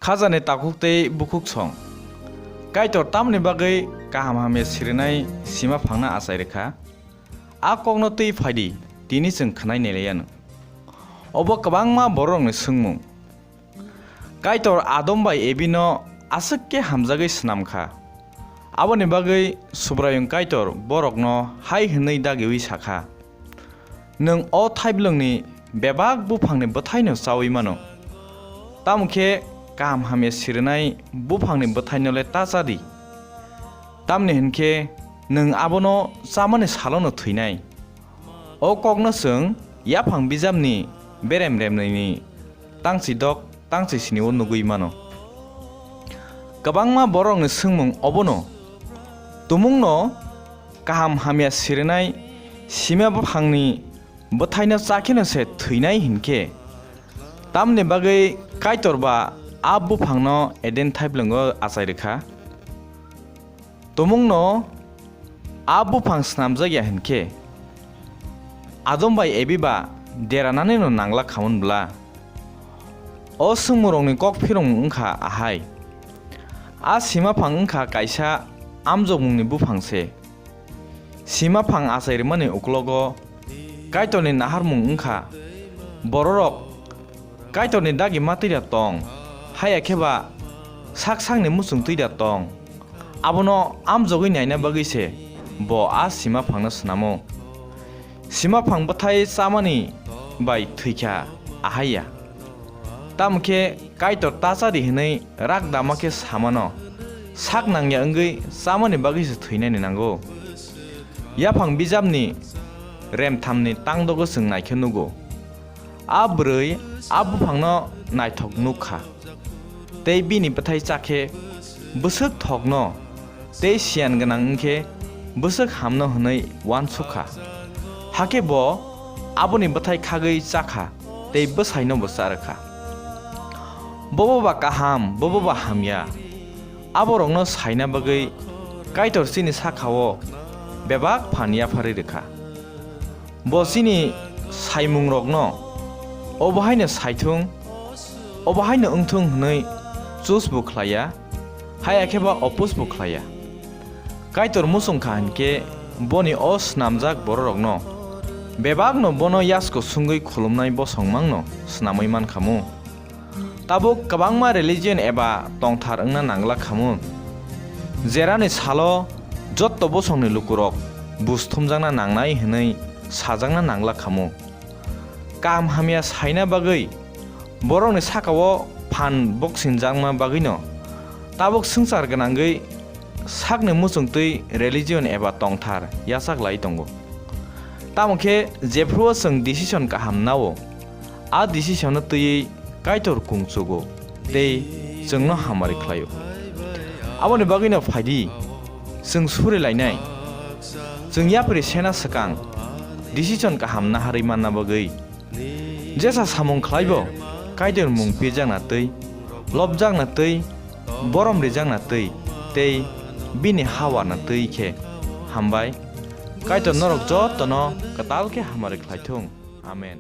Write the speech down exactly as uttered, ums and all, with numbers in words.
Khajani takhuk tei bukhuk song. Kaitor tamni bagwi kaham hamya sirinai sima phangno achai rwkha? A kokno twi phaidi, tini chwng khwnai nailaianw. Obo kwbangma bororokni swngmung. Kaitor Adam bai Ebino aswk khe hamjagwi snam kha. Aboni bagwi Subraiyung Kaitor borokno hai hwnwi dagiui sa kha, "Nwng o thaiblwngni bebak buphangni bwthaino chaui mano, tamo khe kaham hamya sirinai buphangni bwthaino le ta cha di. Tamni hwn khe nwng abono chamani salono thwinai." O kokno chwng yaphang bijapni berem remnwini tangchi dok tangchi sini-o nugui mano. Kwbangma borokni swngmung obono, tumungno kaham hamya sirinai sima buphangni bwthaino cha kheno se thwinai hinkhe, tamni bagwi Kaitor ba a buphangno Eden thaiblwngo achai rwkha? Tumungno a buphang snamjak ya hinkhe, Adam bai Ebi ba derananino nangla khamun bla? O swngmungrokni kok phirong wngkha ahai. A sima phang wngkha kaisa amjokmungni buphang se. Sima phang achai rwmani uklogo Kaitorni naharmung wngkha, bororok Kaitorni dagi ma twi da tong, haya khe ba sak sakni muchung twi da tong. Abono amjogwi naina bagwi se bo a sima phangno snamo. Sima phang bwthai chamani bai thwikha ahai ya. Tamo khe Kaitor ta cha di hwnwi rak dama khe samano, sak nangya wngwi chamani bagwi se thwinani nango. Yaphang bijapni remthamni tangdogo chwng naikhe nugo. A bwrwi a buphangno naithok nuk kha, tei bini bwthai cha khe bwswk thokno tei siyan gwnang wng khe bwswk hamno hwnwi uansuk kha. Hakhe bo aboni bwthai khagwi cha kha tei bwsaino bo cha rw kha. Bobo ba kaham, bobo ba hamya, aborokno saina bagwi Kaitor chini saka-o bebak phan yapharwi rw kha. Bo chini saimungrokno obo haino saithung, obo haino wngthung hwnwi chus bo khlai ya, haya khe ba opus bo khlai ya. Kaitor muchung kha hinkhe boni o snamjak bororokno bebakno bono yasko sungwi khulumnai bosongmangno snamwi man kha mu. Tabuk kwbangma religion eba tongthar wngna nangla khamu. Jerani salo jotto bosongni lukurok buj thumjakna nangnai hwnwi sajakna nangla khamu. Kaham hamya saina bagwi borokni saka-o phan boksinjakma bagwino tabuk swngchar gwnangwi sakni muchungtwi religion eba tongthar yachak lai tongo. Tamo khe jephru-o chwng decision kaham nao, a decision-no twiwi Kaitor kung chugo tei chwngno hamari khlaio. Aboni bagwino phaidi, chwng suri lainai. Chwng yapri sena swkang decision kaham naharwi manna bagwi. Jesa samung khlaibo Kaitor mung pirjakna twi, lobjakna twi, borom rijakna twi tei bini ha warna twi khe hambai. Kaitor norok jottono kwtal khe hamari khlaithung. Amen.